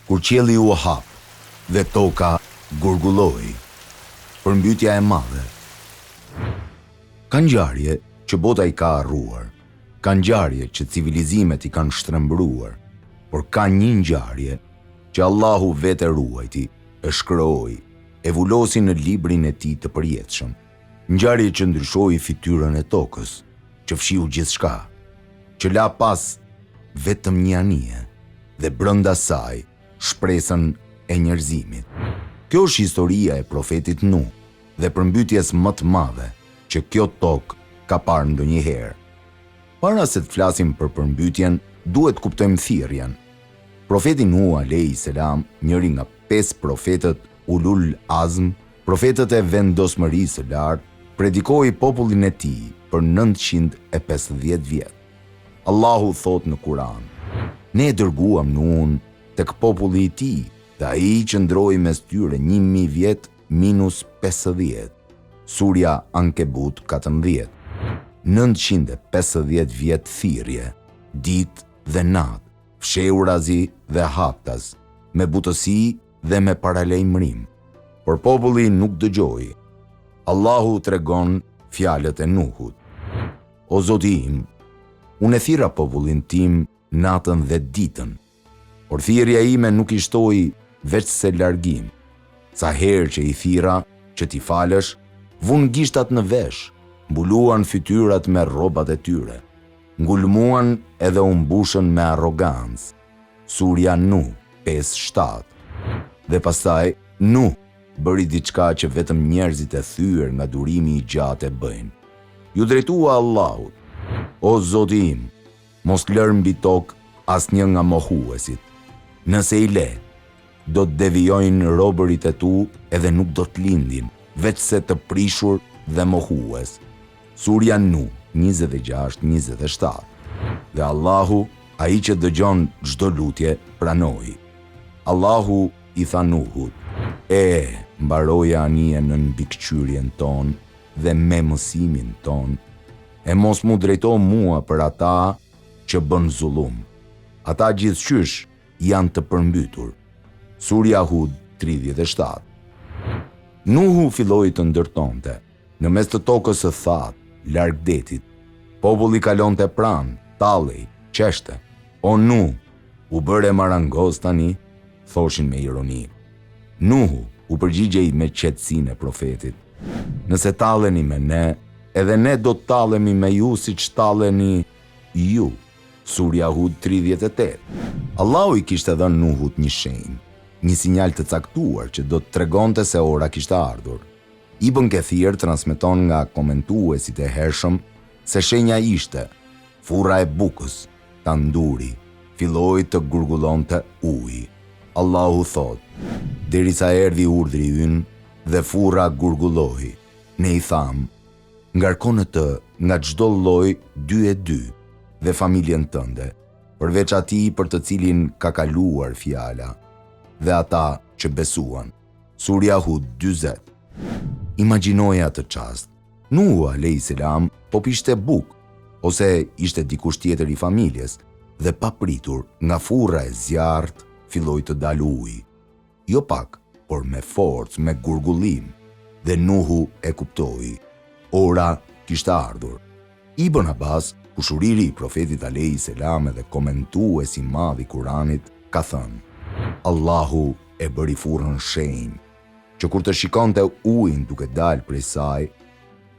Kur qielli u hap dhe toka gurgulloi. Përmbytja e madhe. Ka ngjarje që bota i ka harruar, ka ngjarje që civilizimet i kanë shtrembëruar, por ka një ngjarje që Allahu vetë e ruajti, e shkroi, e vulosi në librin e tij të përjetshëm. Ngjarje që ndryshoi fytyrën e tokës, që fshiu gjithçka, që la pas vetëm një anije dhe brenda saj shpresën e njerëzimit. Kjo është historia e profetit Nuh dhe përmbytjes më të madhe që kjo tokë ka parë ndonjëherë. Para se të flasim për përmbytjen, duhet të kuptojmë thirrjen. Profeti Nuh alejhi selam, njëri nga pesë profetët Ulul Azm, profetët e vendosmërisë së lartë, predikoi popullin e tij për 950 vjet. Allahu thotë në Kur'an, Ne e dërguam Nuhun tek populli i tij dhe ai qëndroi mes tyre 1000 vjet minus 50. Surja Ankebut 14. 950 vjet thirrje, ditë dhe natë, fshehurazi dhe haptas, me butësi dhe me paralajmërim. Por populli nuk dëgjoi. Allahu tregon fjalët e Nuhut. O Zoti im, unë e thirra popullin tim natën dhe ditën, por thirrja ime nuk i shtoi veçse largim. Sa herë që i thirra që t'i falësh, vunë gishtat në vesh, mbuluan fytyrat me rrobat e tyre, ngulmuan edhe u mbushën me arrogancë. Surja Nuh, 5-7. Dhe pastaj, Nuh bëri diçka që vetëm njerëzit e thyer nga durimi i gjatë e bëjnë. Iu drejtua Allahut, O Zoti im, mos lër mbi tokë asnjë nga mohuesit. Nëse i le, do të devijojnë robërit e tu edhe nuk do të lindin, veçse të prishur dhe mohues. Surja Nuh, 26, 27. Dhe Allahu, ai që dëgjon çdo lutje, pranoi. Allahu i tha Nuhut, E, mbaroje anijen nën mbikëqyrjen tonë dhe me mësimin tonë, e mos m'u drejto mua për ata që bënë zullum. Ata gjithqysh janë të përmbytur. Surja Hud 37. Nuhu filloi të ndërtonte, në mes të tokës së thatë, larg detit. Populli kalonte pranë, tallej, qeshte. O Nuh, u bëre marangoz tani? thoshin me ironi. Nuhu u përgjigjej me qetësinë e profetit. Nëse talleni me ne, edhe ne do të tallemi me ju siç talleni ju. Surja Hud 38. Allahu i kishte dhënë Nuhut një shenjë, një sinjal të caktuar që do të tregonte se ora kishte ardhur. Ibn Kethir transmeton nga komentuesit e hershëm se shenja ishte furra e bukës, tanduri, filloi të gurgullonte ujë. Allahu thotë, derisa erdhi urdhri ynë dhe furra gurgulloi, ne i thamë, ngarko në të nga çdo lloj dy e dy dhe familjen tënde, përveç atij për të cilin ka kaluar fjala, dhe ata që besuan. Surja Hud 40. Imagjinoje atë çast. Nuhu alejhi selam po piqte bukë, ose ishte dikush tjetër i familjes, dhe papritur nga furra e zjarrtë filloi të dalë ujë. Jo pak, por me forcë, me gurgullim, dhe Nuhu e kuptoi. Ora kishte ardhur. Ibn Abbas, kushuriri i Profetit alejhi selam edhe komentues i madh i Kuranit, ka thënë: Allahu e bëri furrën shenjë, që kur të shikonte ujin duke dalë prej saj,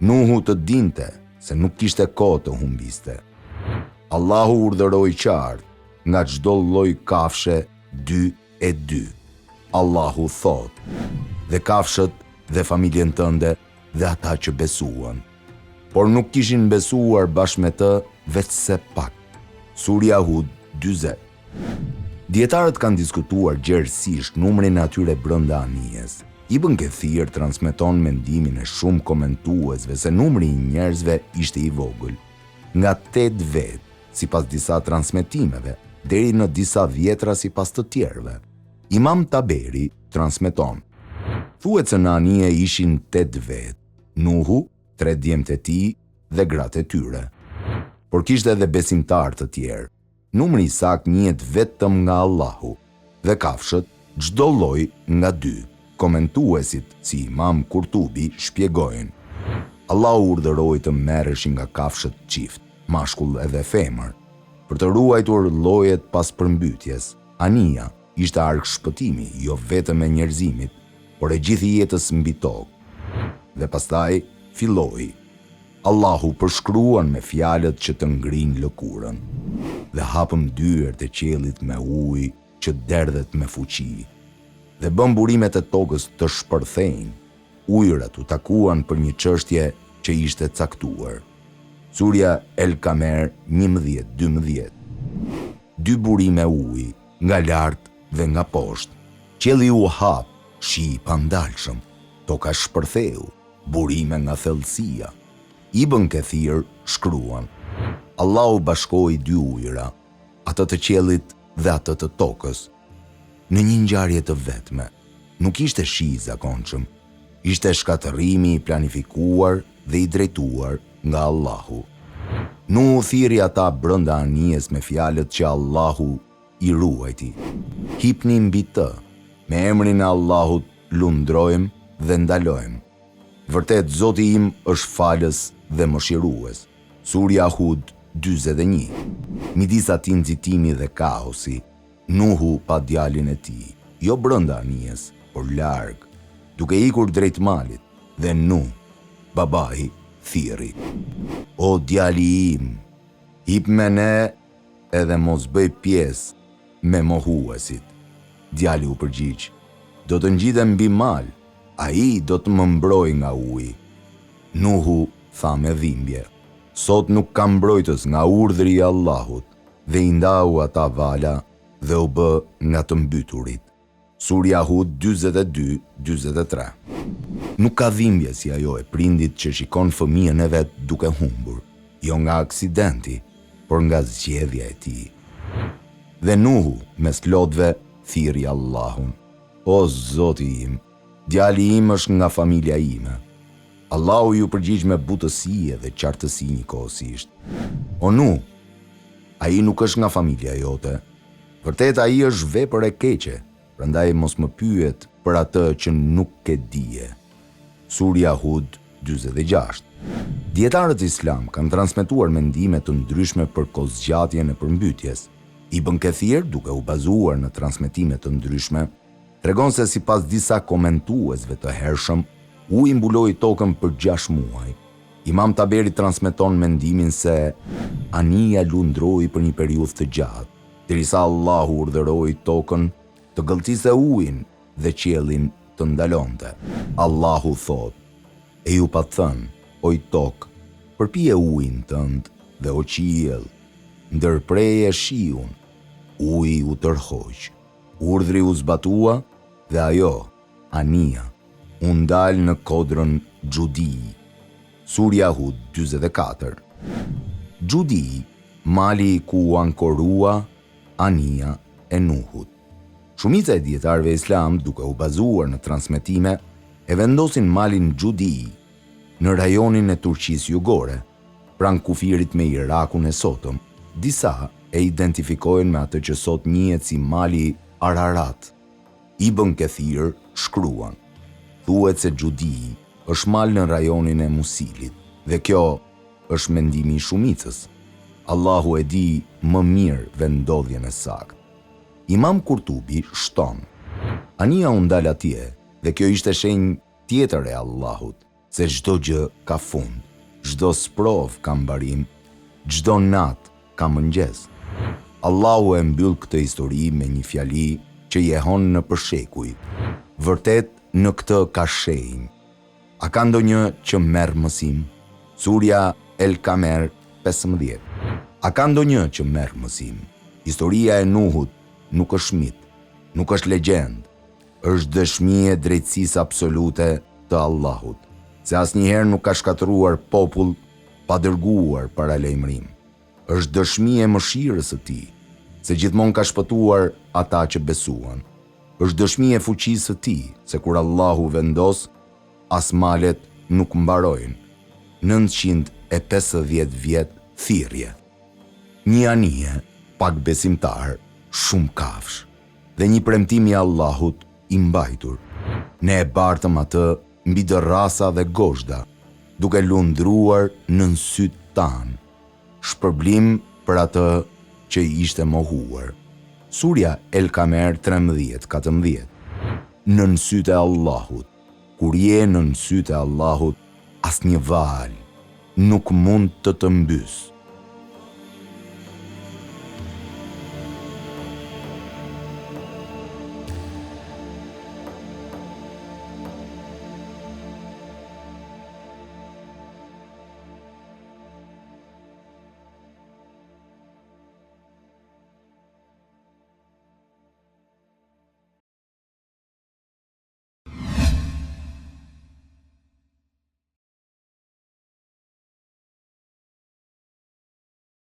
Nuhu të dinte se nuk kishte kohë të humbiste. Allahu urdhëroi qartë, nga çdo lloj kafshe dy e dy. Allahu thotë, dhe kafshët dhe familjen tënde dhe ata që besuan. Por nuk kishin besuar bashkë me të veçse pak. Surja Hud 40. Dijetarët kanë diskutuar gjerësisht numrin e atyre brenda anijes. Ibn Kethir transmeton mendimin e shumë komentuesve se numri i njerëzve ishte i vogël, nga tetë vetë, sipas disa transmetimeve, deri në disa dhjetra sipas të tjerëve. Imam Taberi transmeton, Thuhet se në anije ishin tetë vetë, Nuhu, tre djemtë e tij dhe gratë e tyre. Por kishte edhe besimtarë të tjerë. Numri i saktë njihet vetëm nga Allahu. Dhe kafshët, çdo lloj nga dy. Komentuesit si Imam Kurtubi shpjegojnë, Allahu urdhëroi të merreshin nga kafshët çift, mashkull edhe femër, për të ruajtur llojet pas përmbytjes. Anija ishte arkë shpëtimi jo vetëm e njerëzimit, por e gjithë jetës mbi tokë. Dhe pastaj filloi. Allahu përshkruan me fjalët që të ngrijnë lëkurën. Dhe hapëm dyert e qiellit me ujë që derdhet me fuqi. Dhe bëmë burimet e tokës të shpërthejnë. Ujërat u takuan për një çështje që ishte caktuar. Surja El Kamer 11, 12. Dy burime uji, nga lart dhe nga poshtë. Qielli u hap, shi i pandalshëm, toka shpërtheu, burime nga thellësia. Ibën Kethir shkruan, Allahu bashkoi dy ujëra, atë të qiellit dhe atë të tokës, në një ngjarje të vetme. Nuk ishte shi i zakonshëm, ishte shkatërrimi i planifikuar dhe i drejtuar nga Allahu. Nuhu thirri ata brenda anijes me fjalët që Allahu i ruajti. Hipni mbi të, me emrin e Allahut lundrojmë dhe ndalojmë. Vërtet Zoti im është Falës dhe Mëshirues. Surja Hud 41. Midis atij nxitimi dhe kaosi, Nuhu pa djalin e tij, jo brenda anijes, por larg, duke ikur drejt malit, dhe Nuh, babai, thirri, O djali im, hip me ne edhe mos bëj pjesë me mohuesit. Djali u përgjigj, Do të ngjitem mbi mal, ai do të më mbrojë nga uji. Nuhu tha me dhimbje, Sot nuk ka mbrojtës nga urdhri i Allahut, dhe i ndau ata vala dhe u bë nga të mbyturit. Surja Hud 42, 43. Nuk ka dhimbje si ajo e prindit që shikon fëmijën e vet duke humbur, jo nga aksidenti, por nga zgjedhja e tij. Dhe Nuhu, mes lotëve, thirri Allahun, O Zoti im, djali im është nga familja ime. Allahu iu përgjigj me butësi edhe qartësi njëkohësisht, O Nuh, ai nuk është nga familja jote. Vërtet ai është vepër e keqe, prandaj mos më pyet për atë që nuk ke dije. Surja Hud 46. Dijetarët islam kanë transmetuar mendime të ndryshme për kohëzgjatjen e përmbytjes. Ibën Kethir, duke u bazuar në transmetime të ndryshme, tregon se sipas disa komentuesve të hershëm, uji mbuloi tokën për gjashtë muaj. Imam Taberi transmeton mendimin se anija lundroi për një periudhë të gjatë, derisa Allahu urdhëroi tokën të gëlltiste ujin dhe qiellin të ndalonte. Allahu thotë, E ju pat thënë, oj tokë, përpije ujin tënd dhe o qiell, ndërpreje shiun, uji u tërhoq. Urdhri u zbatua dhe ajo, anija, u ndal në kodrën Xhudij. Surja Hud 44. Xhudij, mali ku u ankorua anija e Nuhut. Shumica e dijetarëve islam, duke u bazuar në transmetime, e vendosin malin Xhudij në rajonin e Turqisë Jugore, pranë kufirit me Irakun e sotëm. Disa e identifikojnë me atë që sot njihet si mali Ararat. Ibën Kethir shkruan, Thuhet se Xhudij është mal në rajonin e Musilit dhe kjo është mendimi i shumicës. Allahu e di më mirë vendndodhjen e saktë. Imam Kurtubi shton, Anija u ndal atje dhe kjo ishte shenjë tjetër e Allahut, se çdo gjë ka fund, çdo sprovë ka mbarim, çdo natë ka mëngjes. Allahu e mbyll këtë histori me një fjali që jehon nëpër shekuj, Vërtet në këtë ka shenjë. A ka ndonjë që merr mësim? Surja El Kamer 15. A ka ndonjë që merr mësim? Historia e Nuhut nuk është mit, nuk është legjendë, është dëshmi e drejtësisë absolute të Allahut, se asnjëherë nuk ka shkatërruar popull pa dërguar paralajmërim. Është dëshmi e mëshirës së Tij, se gjithmonë ka shpëtuar ata që besuan. Është dëshmi e fuqisë së Tij, se kur Allahu vendos, as malet nuk mbarojnë. 950 vjet thirrje. Një anije, pak besimtarë, shumë kafshë. Dhe një premtim i Allahut i mbajtur. Ne e bartëm atë mbi dërrasa dhe gozhda, duke lundruar nën sytë tanë, shpërblim për atë që i ishte mohuar. Surja El Kamer 13, 14. Nën sytë e Allahut, kur je nën sytë e Allahut, asnjë valë nuk mund të të mbysë.